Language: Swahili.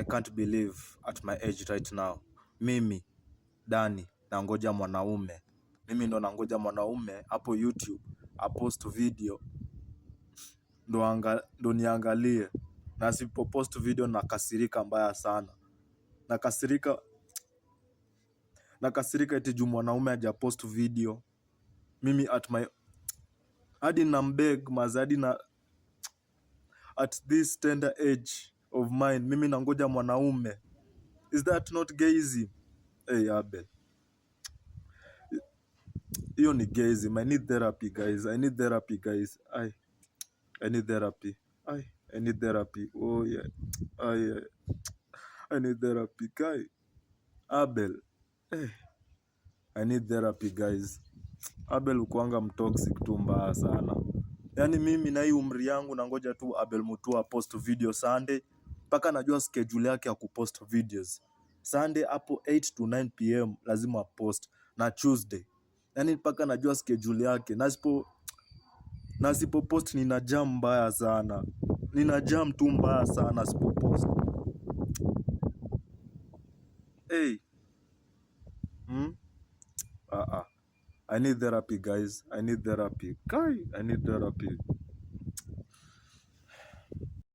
Can't believe at my age right now. Mimi, Dani, nangoja mwanaume. Mimi ndo nangoja mwanaume hapo YouTube apost video ndo niangalie. Na asipopost video nakasirika mbaya sana. Nakasirika, nakasirika eti juu mwanaume hajapost video. Mimi at my hadi nambeg maze, hadi na at this tender age of mine, mimi nangoja mwanaume. Is that not gayism? Hey, Abel. Hiyo ni gayism. I need therapy, guys. I need therapy, guys. I need therapy. I need therapy. Oh yeah. I need therapy, guy. Abel. Eh. I need therapy, guys. Abel ukuanga mtoxic tu mbaya sana. Yaani mimi na hii umri yangu nangoja tu Abel Mutua post video Sunday, mpaka najua schedule yake ya kupost videos. Sunday hapo 8 to 9 p.m. lazima post, na Tuesday. Yaani mpaka najua schedule yake. Na asipo post nina jam mbaya sana. Nina jam tu mbaya sana asipo post. Hey. Hmm? Ah ah. I need therapy, guys. I need therapy. Kai, I need therapy.